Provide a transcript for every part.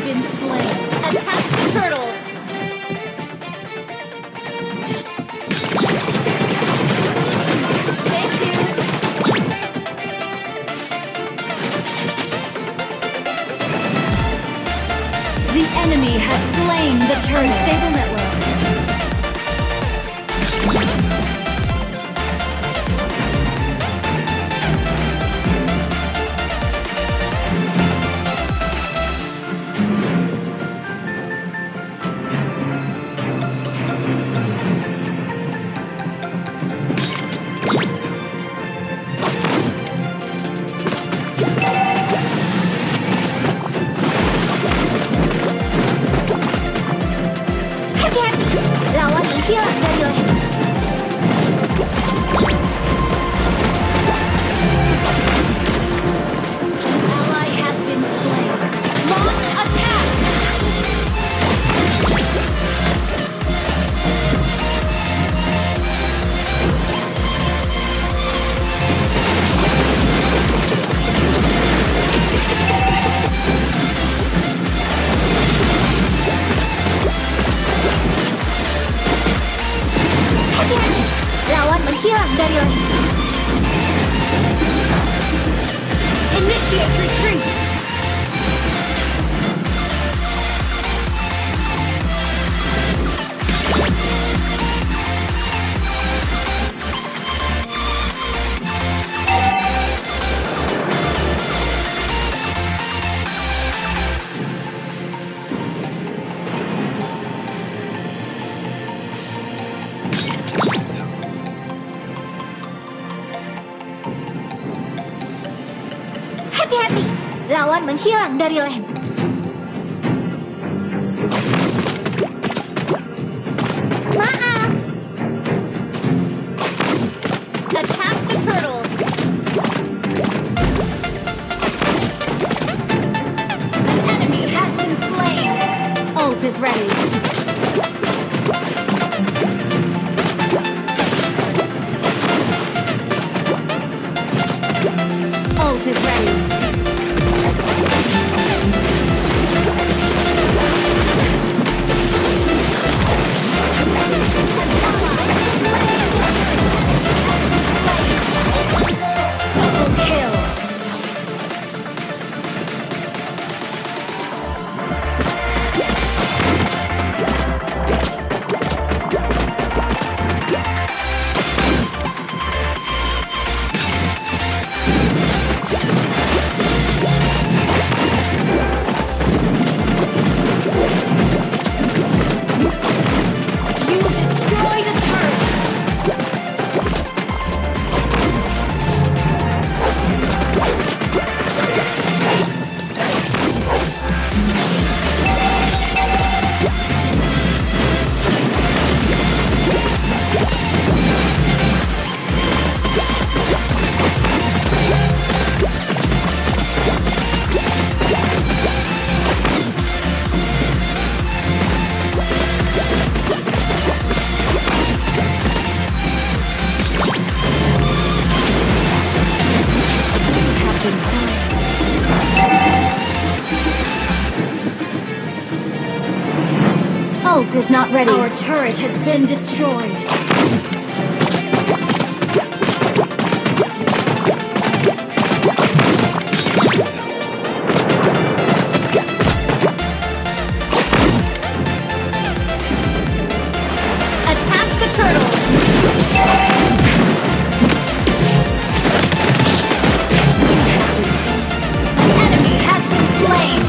been slain. Attack the turtle. Thank you. The enemy has slain the turtle. Stable network. Lawan menghilang dari leher. Ally has been slain. Launch attack. Lawan menghilang dari leher. Initiate retreat. Hati-hati, lawan menghilang dari leher. Maaf. Attack the turtle. An enemy has been slain. Ult is ready. Ult is ready. Double kill. You destroy the turret. Ult is not ready. Our turret has been destroyed. Attack the turtle. An enemy has been slain.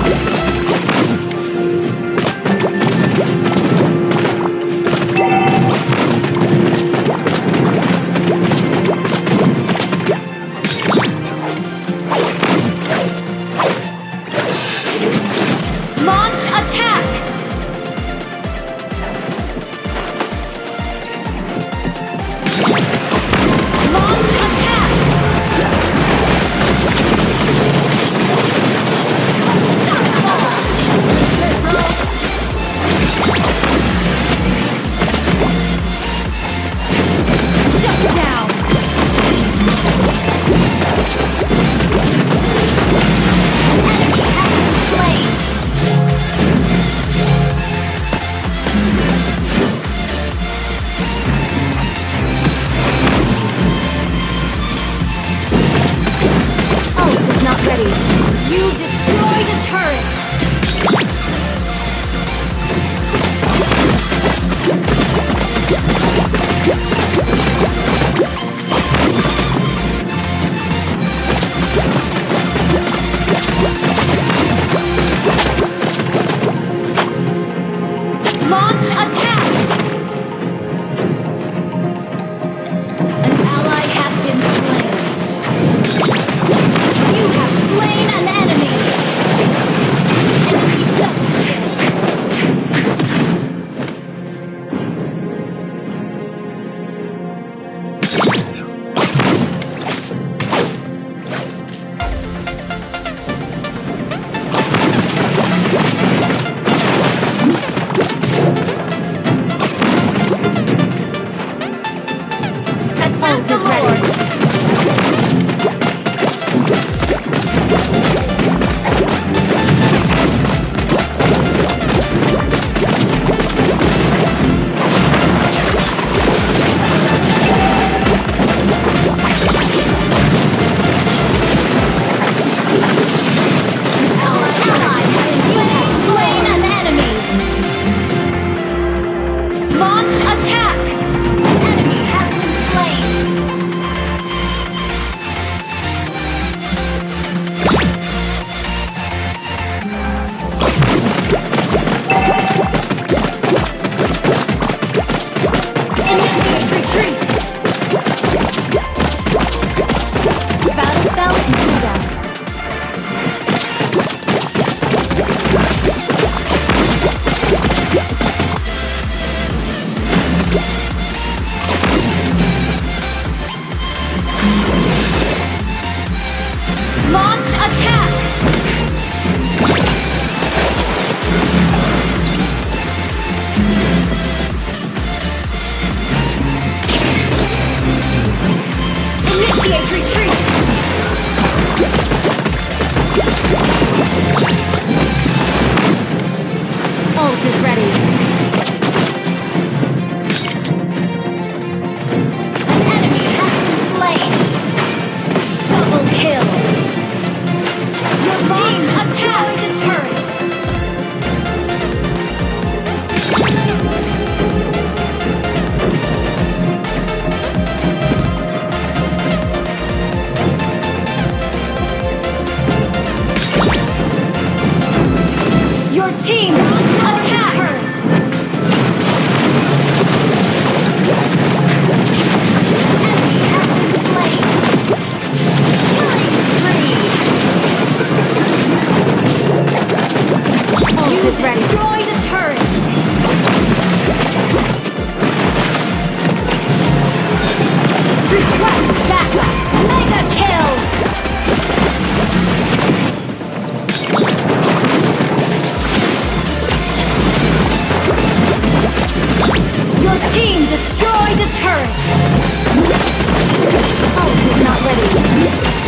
turret! Launch attack! An ally has been slain. You have slain an enemy! Enemy double kill! Attack the Lord! Launch attack! An enemy has been slain! Initiate retreat! Battle spell and cooldown. Launch attack! Initiate retreat! Ult is ready. An enemy has been slain! Double kill! Your team attack the turret! Your team attack turret! Enemy has been slain! Killing spree! You destroy the turret! Request backup! Mega kill! Your team destroyed the turret! Ult is not ready.